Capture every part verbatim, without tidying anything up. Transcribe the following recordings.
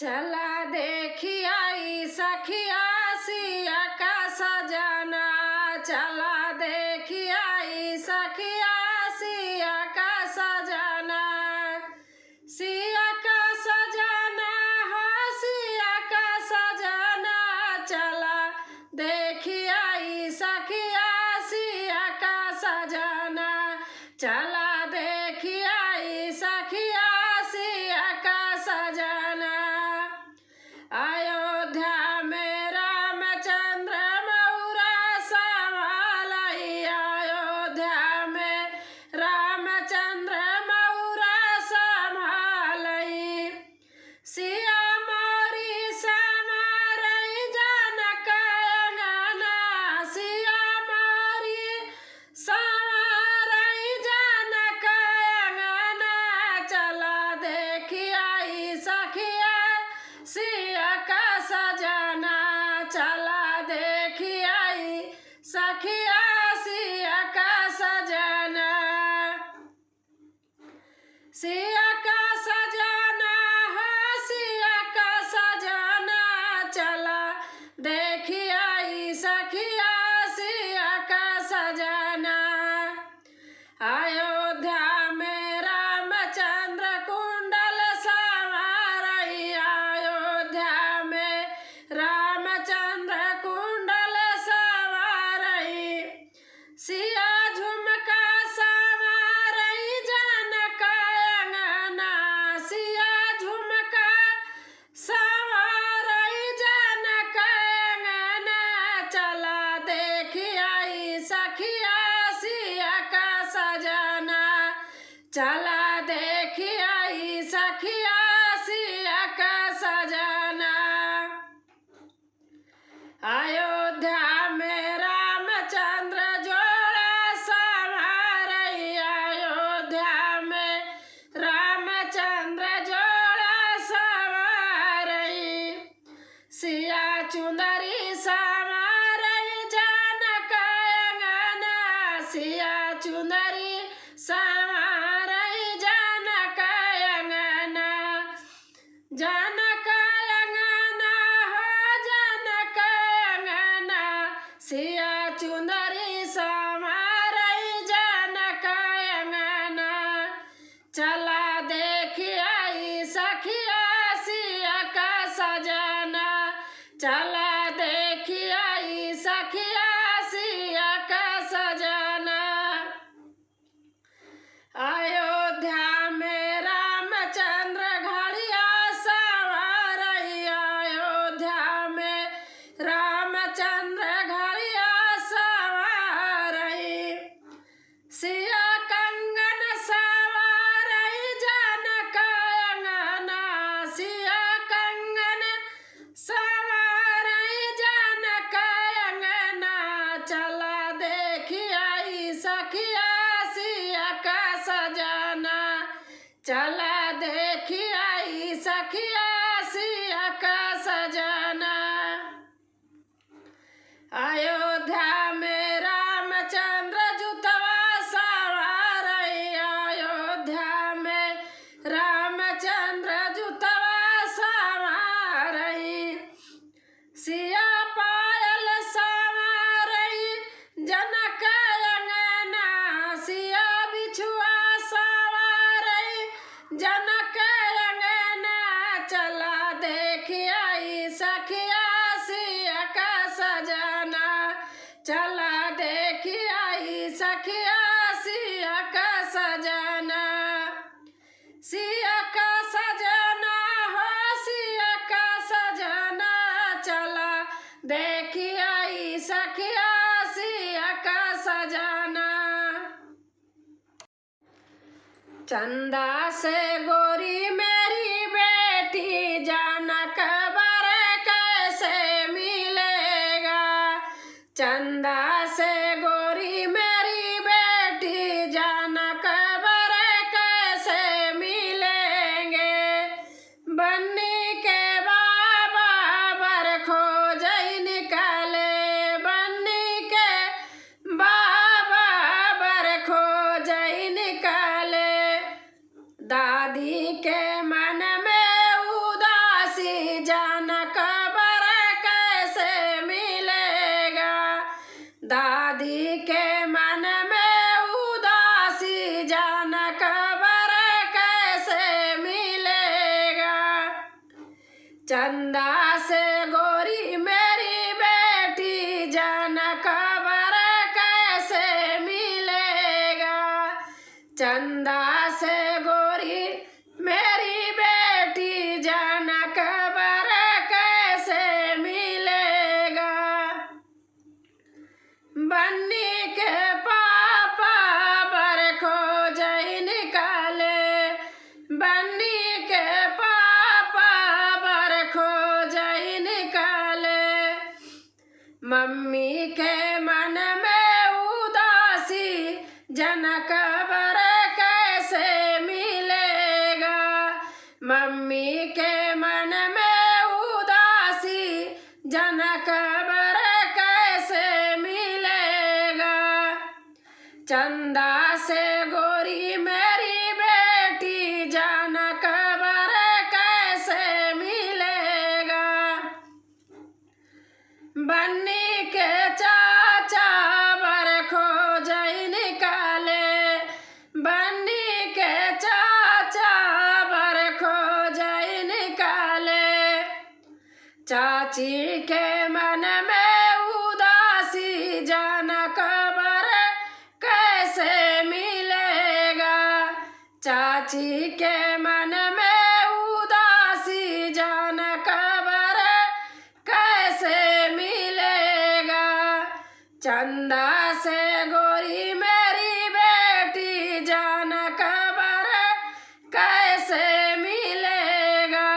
चला देखि आई सखिया सिया का सजना, चला देखि आई सखिया सिया का सजना। सिया का सजना हो सिया का सजना, चला देखि आई सखिया सिया का सजना, चला देखि आई सखिया सिया का सजना। अयोध्या में रामचंद्र मौरा समालई, अयोध्या में रामचंद्र मौरा समालई। सिया मोरी समारई जनक अंगना, सिया मोरी समारई जनक अंगना, चला देखि आई सखिया सिया का सजना, चला देखि आई सखिया सिया का सजना। सिया का सजना हो सिया का सजना, चला देखि आई सखिया सिया का सजना। अयोध्या में रामचंद्र कुंडल समारई, अयोध्या में रामचंद्र कुंडल समारई। सिया झुमका समारई जनक अंगना, सिया झुमका समारई जनक अंगना, चला देखि आई सखिया सिया का सजना, चला देखि आई सखिया सिया का सजना। अयोध्या में रामचंद्र जोड़ा समारई, अयोध्या में रामचंद्र जोड़ा समारई। सिया चुंदरी समारई जनक अंगना, सिया चुंदरी समारई जनक अंगना। जनक अंगना हो जनक अंगना, सिया चुंदरी समारई जनक अंगना। चला देखि आई सखिया सिया का सजना, चला देखि आई सखिया सिया का सजना। अयोध्या में रामचंद्र घड़िया समारई, अयोध्या में रामचंद्र घड़िया समारई। सिया कंगन समारई जनक अंगना, सिया कंगन समारई जनक अंगना, चला देखि आई सखिया सिया का सजना, चला देखि आई सखिया सिया का सजना। अयोध्या में रामचंद्र जुतवा सवारई, अयोध्या में रामचंद्र जुतवा सवारई। सिया पायल सवारई जनक अंगना, सिया बिछुआ सवारई जनक अंगना, चला देखि आई सखिया सिया का सजना, चला देखि आई सखिया सिया का सजना। सिया का सजना हो सिया का सजना, चला देखि आई सखिया सिया का सजना। चंदा से गोरी मेरी बेटी जनक बर कैसे मिलेगा। चंदा से गोरी मेरी बेटी जनक बर कैसे मिलेंगे। बन्नी के बाबा बर खोजई निकाले, बन्नी के बाबा बर खोजई निकाले। दादी के मन में उदासी चंदा से गोरी मेरी बेटी जनक बर कैसे मिलेगा? चंदा से गोरी मेरी बेटी जनक बर कैसे मिलेगा? बन्नी के पापा बर खोजइ निकाले, बन्नी के पापा बर खोजइ निकाले। मम्मी के मन में उदासी जनक बर कैसे मिलेगा? मम्मी के मन में उदासी जनक बर कैसे मिलेगा? चंदा से गोरी मेरी बेटी जनक बर कैसे मिलेगा? बन्नी के चाचा बर खोजइ निकाले, बन्नी के चाचा बर खोजइ निकाले। चाची के मन में उदासी जनक बर कैसे मिलेगा? चाची के मन में उदासी जनक बर कैसे मिलेगा? चंदा से गोरी मेरी बेटी जनक बर कैसे मिलेगा?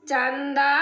चंदा